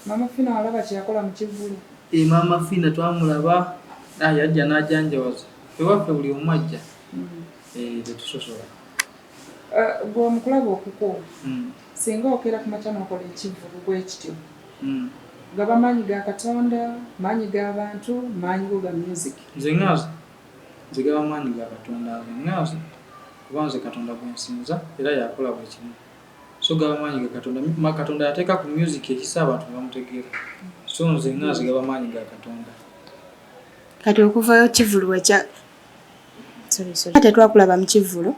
Maama Fina walaba kye yakola mu kivvulu? Eh, Maama Fina twamulaba, ah, yajja n'ajanjawaza. Ewaffe buli omu ajja. Eh, tetusosola. Gwe omukulaba okukwo, singa okeera ku makya n'okola ekivvulu bwe kityo, gaba maanyi ga Katonda, maanyi ga bantu, maanyi go ga music? Nze nga nze gaba maanyi ga Katonda, nze nga nze, kuba nze Katonda gwe nsinza era y'akola buli kimu. So gaba maanyi ga Katonda. Katonda yateeka ku music ekisa abantu ne bamutegeera. So nze nga nze gaba maanyi ga Katonda. Kati okuvayo kivvulu wekya, sorry, sorry. Tetwakulaba mu kivvulu.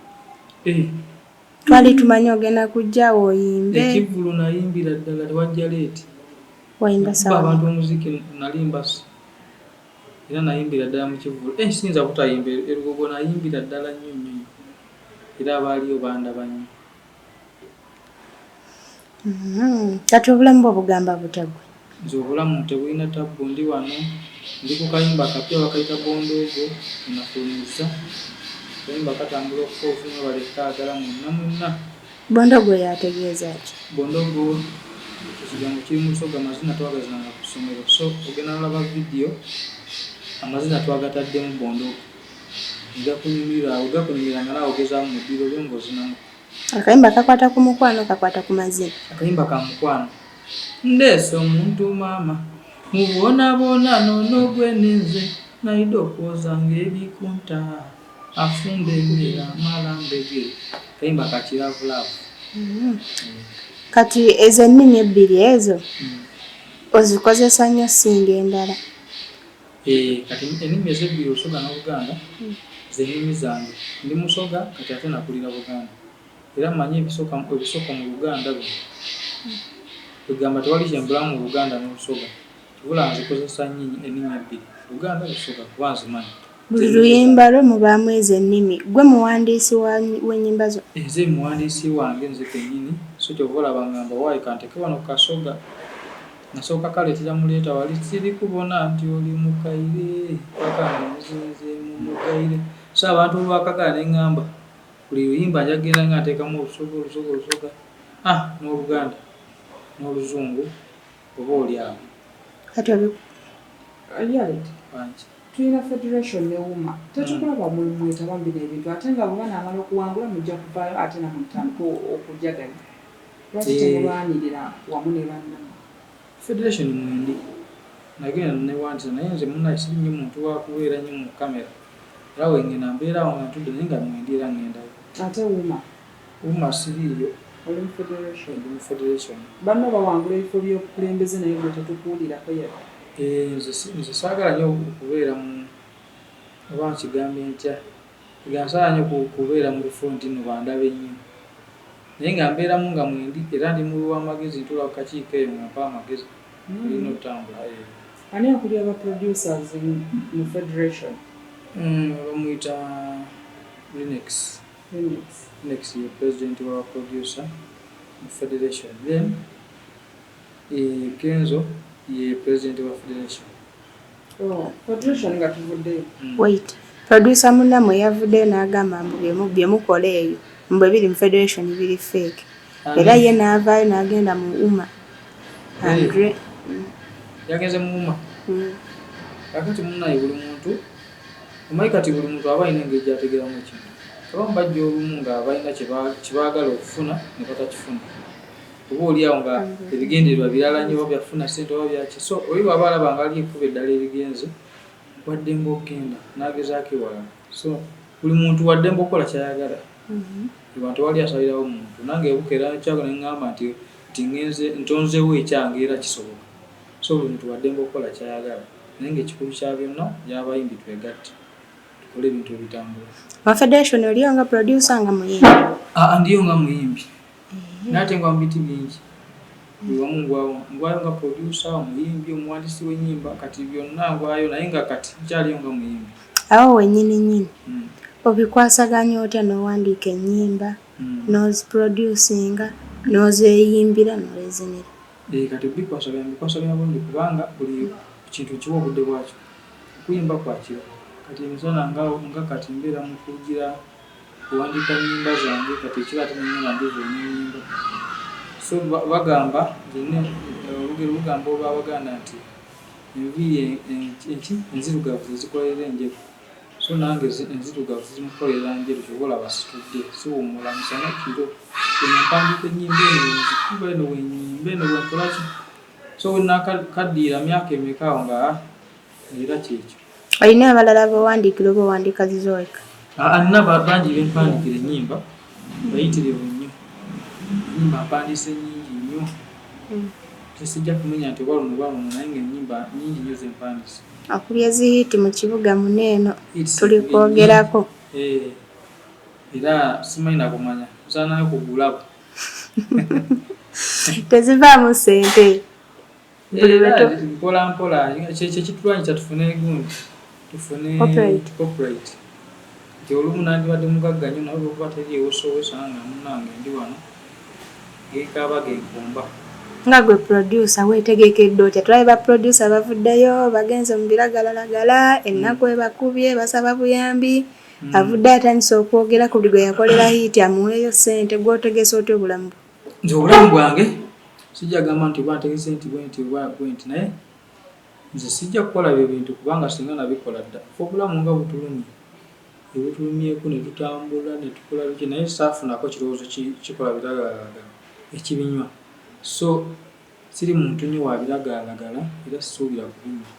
Twali tumanyi ogenda kujja oyimbe. Ekivvulu nayimbira ddala, tewajja leeti. Wayimba sawa. Abantu omuziki nali mbasi. Era nayimbira ddala mu kivvulu. Siyinza butayimba erugogo, nayimbira ddala nnyo nnyo nnyo. Era abaaliyo bandaba nnyo. Kati obulamu bwo bugamba butya gwe? Nze obulamu tebulina tabbu, ndi wano, ndi ku kayimba kapya bakayita Bondoogo, nafulumizza. Kayimba katambula okufa obufunye baleka agala mwenna mwenna. Bondoogo yategeeza ki? Bondoogo ekigambo kiri mu Lusoga, amazina twagazinanga ku ssomero. So ogenda nolaba video, amazina twagataddemu Bondoogo. Gakunyumira, gakunyumira nga naawe ogezaamu mu ddiiro lyo ng'ozinamu. Akayimba kakwata ku mukwano, kakwata ku mazina. Akayimba ka mukwano. Ndeese omuntu maama, mu bwonaboona noono gwe nenze, naida okwozanga ebikunta, afumba emmere amala mbege. Akayimba ka kiravulaavu. Kati ezo ennimi ebbiri ezo ozikozesa nnyo singa endala? Kati ennimi ezebbiri, Olusoga n'Oluganda, ze nnimi zange. Ndi Musoga, kati ate nakulira Buganda. Era mmanyi ebisoko mu Luganda luno. Kwegamba tewali kye mbulamu mu Luganda n'Olusoga. Kibula nzikozesa nnyo ennimi ebbiri, Luganda, Lusoga, kuba nzimanyi. Buli luyimba lwo mubaamu ezo ennimi. Ggwe muwandiisi w'ennyimba zo? Nze muwandiisi wange nze kennyini. So kyova olaba ngamba waayi kanteke wano ku Kasoga. Nasooka kaleetera muleeta wali siri kubona nti oli mukaire paka nga muzinze mu mugaire. So abantu olwakagala ne ŋŋamba buli luyimba nja kugenda nga nteekamu Olusoga, Olusoga, Olusoga, ah, n'Oluganda n'Oluzungu oba oli awo. Kati obi Yared, Wangi. Tulina federation ne UMA. Tetukulaba mwetaba mu bino ebintu, ate nga bwe banaamala okuwangula mujja kuvaayo ate nammwe mutandike okujaganya. Lwaki temulwanirira wamu ne bannammwe? Federation mwendi. Nagenda newandiisa, naye nze munnaye siri nnyo muntu wa kubeera nnyo mu kamera. Era we ngenda mbeera awo nga ntudde, naye nga mwendi era ngendayo. Ate UMA? UMA siriiyo. Oli mu federation? Ndi mu federation. Banno bawangula ebifo by'obukulembeze naye gwe tetukuwulirako yadde. Nze saagala nnyo okubeera mu, oba nkigambe ntya, nga nsaala nnyo kubeera mu bifo nti nno bandabe nnyo. Naye nga mbeeramu nga mwendi, era ndi muwi w'amagezi, ntuula ku kakiiko eyo nga mpa amagezi. Birina otambula. Ani akulira ba producers mu federation? Bamuyita Linex. Linex. Linex ye president wa producer mu federation. Then Kenzo ye president wa federation. Oh, federation nga tuvuddeyo. Wait. Producer munnammwe yavuddeyo n'agamba mbu bye mukola eyo mbu ebiri mu federation biri fake. Era ye n'avaayo n'agenda mu UMA. Andre. Yagenze mu UMA. Kakati munnaye buli muntu, omanyi kati buli muntu aba alina engeri gy'ategeeramu ekintu. Abamu bajja olumu nga balina kye baagala okufuna ne batakifuna. Oba oli awo nga ebigendererwa birala nnyo, oba byakufuna ssente oba byaki. So oli bw'aba alaba nga waliyo ekkubo eddala erigenze, waddembe okugenda n'agezaako ewalala. So buli muntu waddembe okukola ky'ayagala. Ewa tewali asalirawo muntu. Nange bukeera nkyago ne ŋŋamba nti ŋŋenze ntonzeewo ekyange era kisoboka. So buli muntu waddembe okukola ky'ayagala. Naye ng'ekikulu kya byonna y'abayimbi twegatte tukole ebintu ebitambula. Mu federation oliyo nga producer nga muyimbi? Aa, ndiyo nga muyimbi. Naye ate ngwa mu biti bingi. Buli wamu ngwawo. Ngwayo nga producer, omuyimbi, omuwandiisi w'ennyimba, kati byonna ngwayo, naye nga kati nkyaliyo nga muyimbi. Awo wennyini nnyini obikwasaganya otya n'owandiika ennyimba, n'oziproducinga, n'ozeeyimbira, n'olezinira? Kati bikwasaganya, mbikwasaganya bulungi kubanga buli kintu nkiwa obudde bwakyo. Okuyimba kwa kiro. Kati emisana nga kati mbeera mu kugira kuwandiika nnyimba zange, kati ekiro ate nengenda mbivvuunya ennyimba. So bagamba nze Olugero lugamba olw'Abaganda nti enviiri enki enzirugavu zezikolerera enjeru. So nange enzirugavu zimukolerera njeru, kyova olaba situdde, siwummula misana kiro. Eno mpandiika ennyimba, eno wenzikuba, eno wenyimba, eno wenkola ki. So wenakaddiira myaka emeka awo nga era kyekyo. Olina abalala bowandiikira oba owandiika zizo wekka? Nina bangi bempandiikira ennyimba, bayitirivu nnyo. Ennyimba mpandiise nnyingi nnyo. Sijja kumenya nti oba luno oba luno, naye nga ennyimba nnyingi nnyo zempandiise. Okubye zi hit mu kibuga muno eno tuli kwogerako. Era simanyi nakumanya, nsaanayo kugulaba. Tezivaamu ssente? Mpola mpola, kyekitulwanyisa tufune gundi, tufune copyright. Nti olumu nandibadde mugagga nnyo, naye olwokuba teriiwo sowesa nga munnange ndi wano genkaaba genkumba. Nga gwe producer weetegekedde otya? Tulabye ba producer bavuddeyo bagenze mu biragalalagala, ennaku ebakubye, basaba buyambi. Avudde atandise okwogera ku buli gwe yakolera hit amuweeyo ssente. Gw'otegese otya obulamu bwo? Nze obulamu bwange sijja gamba nti oba ntegese nti bwenti oba bwenti, naye nze sijja kukola byo bintu kubanga singa nabikola dda. Ffe obulamu nga butulumye, ebutulumyeko ne tutambula ne tukola biki, naye saafunako kirowoozo kikola biragalalagala ekibinywa. So siri muntu nnyo wa biragalalagala era sisuubira kubinywa,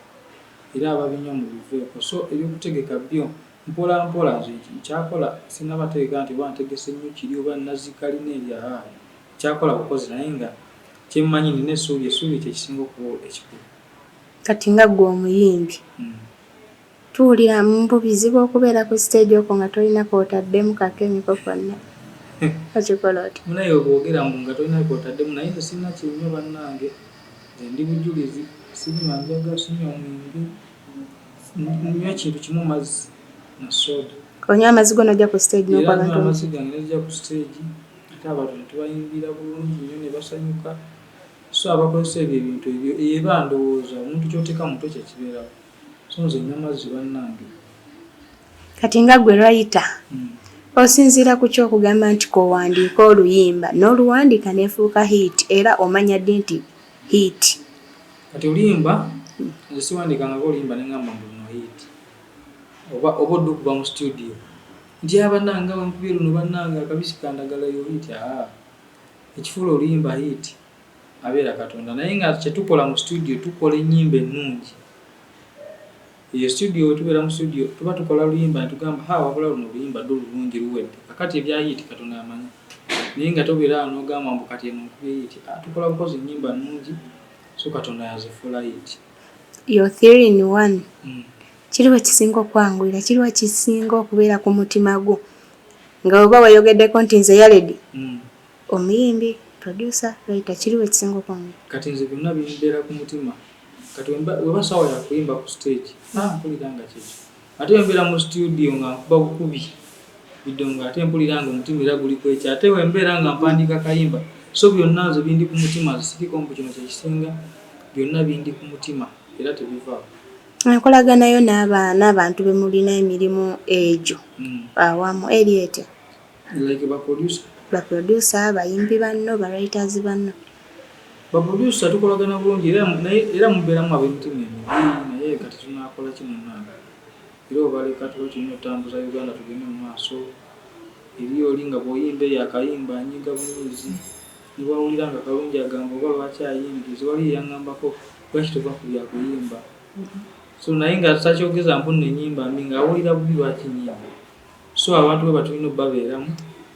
era ababinywa mubiveeko. So ebyokutegeka byo mpola mpola, nze nkyakola, sinnabategeka nti oba ntegese nnyo kiri oba nazikalina eri, aa nkyakola bukozi, naye nga kyemmanyi nina essuubi, essuubi kyekisinga okuba ekikulu. Kati nga ggwe omuyimbi, tuwulira mbu bizibu okubeera ku stage okwo nga tolina k'otaddemu ka chemical konna. Okikola otya? Munaye bwogera mbu nga tolina k'otaddemu, naye nze sirina kinywa bannange, nze ndi bujulizi, sinywa njaga, sinywa mwenge, nywa ekintu kimu, mazzi na soda. Onywa amazzi go n'ojja ku stage n'okuba abantu? Amazzi gange nejja ku stage, ate abantu ne tubayimbira bulungi nnyo ne basanyuka. So abakozesa ebyo ebintu ebyo, eba ndowooza omuntu ky'oteeka mu mutwe kyekibeerawo. So nze nywa mazzi bannange. Kati nga gwe writer, osinziira ku ky'okugamba nti k'owandiika oluyimba n'oluwandiika n'efuuka hit, era omanya ddi nti hit? Kati oluyimba, nze siwandiikangako oluyimba ne ŋŋamba mbu luno hit, oba oba odde okuva mu studio nti a bannange nga bwenkubye luno, bannange akabisi kandagala yo hit. Aa, ekifuula oluyimba hit abeera Katonda, naye nga kyetukola mu studio, tukola ennyimba ennungi. Eyo studio, wetubeera mu studio tuba tukola luyimba netugamba, ha, wabula luno oluyimba ddo lulungi, luwedde. Kakati ebya hit Katonda amanyi, naye nga tobeera awo n'ogamba mbu kati eno nkubye hit. Tukola bukozi ennyimba nnungi, so Katonda yazifuula hit. Your three in one. Kiriwa kisinga okwanguyira, kiriwa kisinga okubeera ku mutima gwo nga oba weeyogeddeko nti nze Yaledi, omuyimbi, producer, writer, kiriwa ekisinga okwanguyira? Kati nze byonna bimbeera ku mutima. Kati weba sawa yakuyimba ku stage, mpulira nga kyekyo. Ate wembeera mu studio nga nkuba bukubi bidongo, ate mpulira nga omutima era guli kwekyo. Ate wembeera nga mpandiika kayimba. So byonna nze bindi ku mutima, nze siriko mbu kino kyekisinga, byonna bindi ku mutima era tebivaawo. Enkolaganayo n'abantu be mulina emirimu egyo awamu eri etya? Like ba producer? Ba producer, bayimbi banno, ba writers banno. Ba producer tukolagana bulungi, era naye era mubeeramu ab'emitima emibi, naye kati tunaakola ki munnange? Era obaleka, tuba tulina otambuza Uganda tugende mu maaso. Eri oli nga bw'oyimba eyo akayimba anyiiga bunyiizi, ne bw'awulira nga kalungi agamba oba lwaki ayimbye. Nze waliyo eyaŋŋambako, lwaki tova ku bya kuyimba? So naye nga takyogeza mbu nno ennyimba mbi, ng'awulira bubi lwaki nnyimba. So abantu bwe batulina obbabeeramu,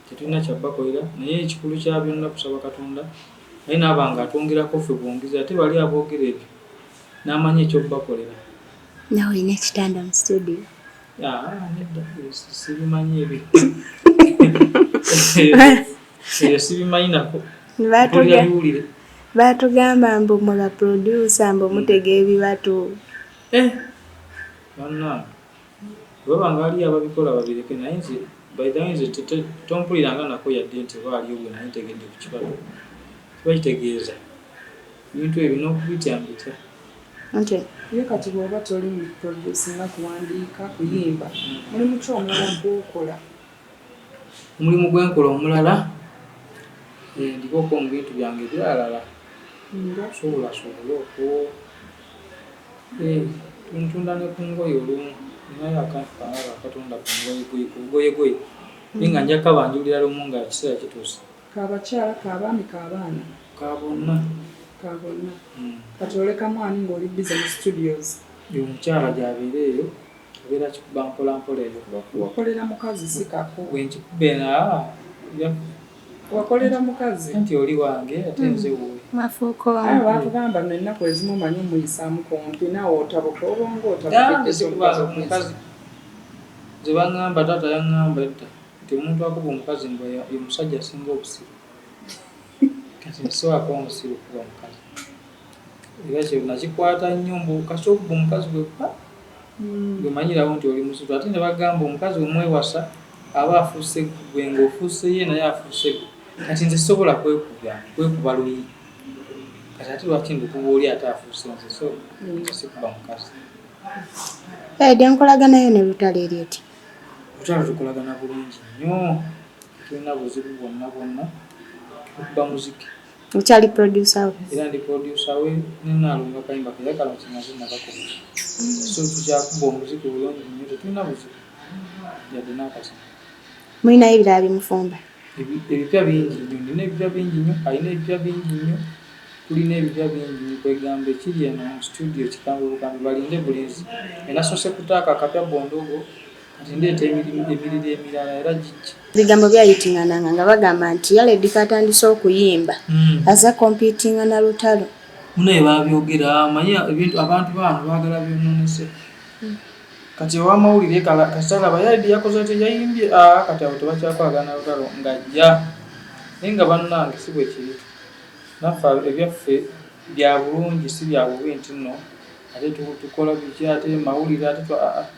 tetulina kyabbakolera, naye ekikulu kya byonna kusaba Katonda naye naaba nga atwongerako ffe bwongezi, ate bali aboogera ebyo n'amanyi ekyobbakolera. Nawe olina ekitanda mu studio? Nedda, sibimanyi ebyo, ebyo sibimanyi nako. Biwulire. Baatugamba mbu mwe ba producer mbu mutega ebibatu. Bannange, bwebaba nga waliyo ababikola babireke, naye nze by the way nze tompuliranga nako yadde nti oba aliyo gwe naye ntegedde ku kibatu. Kiba kitegeeza ebintu ebyo n'okubitya mbitya. Ye kati bw'oba toli mu producinga, kuwandiika, kuyimba, mulimu ki omulala gw'okola? Omulimu gwenkola omulala, ndikoko mu bintu byange ebiralala. Sobola sobole okwo. Eh, ntunda ne ku ngoye olumu. Ninayo akantu kange akatunda ku ngoyegoye, ku bugoyegoye. Naye nga nja kabanjulira lumu nga ekiseera kituuse. Kabakyala, kabaami, kabaana? Ka bonna. Ka bonna. Kati olekamu ani ng'oli busy mu studios? Omukyala gy'abeera eyo, abeera akikuba mpola mpola eyo. Wakolera mukazi, si kako. Bwe nkikuba eno, Wakolera mukazi. Anti oli wange ate nze wuwe. Mwafuuka Aye omu. baatugamba nno ennaku ezimu omanyi omuyisaamu kumpi, naawe otabuka obwongo otabukidde. Sikuba omukazi. Nze baŋŋamba, taata yaŋŋamba edda nti omuntu akuba omukazi mbwe ye musajja asinga obusiru. Kati nsobola kuba omusiru kuba omukazi? Era kyo nakikwata nnyo, mbu kasi okuba omukazi bwe pa gwe manyirawo nti oli musiru. Ate ne bagamba omukazi omwewasa aba afuuse gwe, ng'ofuuse ye, naye afuuse gwe. Kati nze sobola kwekuba luyi. Kati ate lwaki ndukuba oli ate afuuse nze? So nze sikuba mukazi. Edi, enkolaganayo ne Lutalo eri eti? Lutalo tukolagana bulungi nnyo, tulina buzibu bwonna bwonna, tukuba muziki. Okyali producer we? Era ndi producer we, nenaalonga kayimba ke yakalo kimaze nakakuba, so tukyakuba omuziki bulungi nnyo, tetulina buzibu yadde n'akatono. Mulinayo ebirala bimufumba? Ebipya bingi nnyo, nina ebipya bingi nnyo, alina ebipya bingi nnyo, tulina ebipya bingi nnyo. Kwegamba ekiri eno mu studio kikambwe bukambi, balinde bulinzi. Enasoose kutaaka akapya Bondogo, kati ndeeta emiriro emirala era gijja. Ebigambo byayitingananga nga bagamba nti Yaledi katandise okuyimba, aza competinga na Lutalo. Munaye babyogera, manyi ebintu abantu bano baagala byononese. Kati owamawulire kasalaba Yaledi yakoze ati yayimbye, kati abo tebakyakwagana Lutalo ng'ajja. Naye nga bannange si bwe kiri, naffe ebyaffe bya bulungi, si bya bubi nti nno ate tukola biki, ate mawulire ate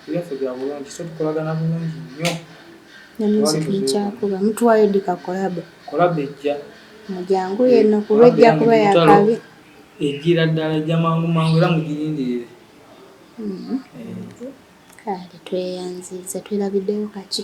ebyaffe bya bulungi, so tukolagana bulungi nnyo. Ne muziki mukyakuba, mutuwayo dika collabo? Collabo ejja. Mujangu eno kuba ejja kuba yakabi. Ejjira ddala, ejja mangu mangu, era mugirindirire. Kale tweyanziza, twerabiddeyo kaki?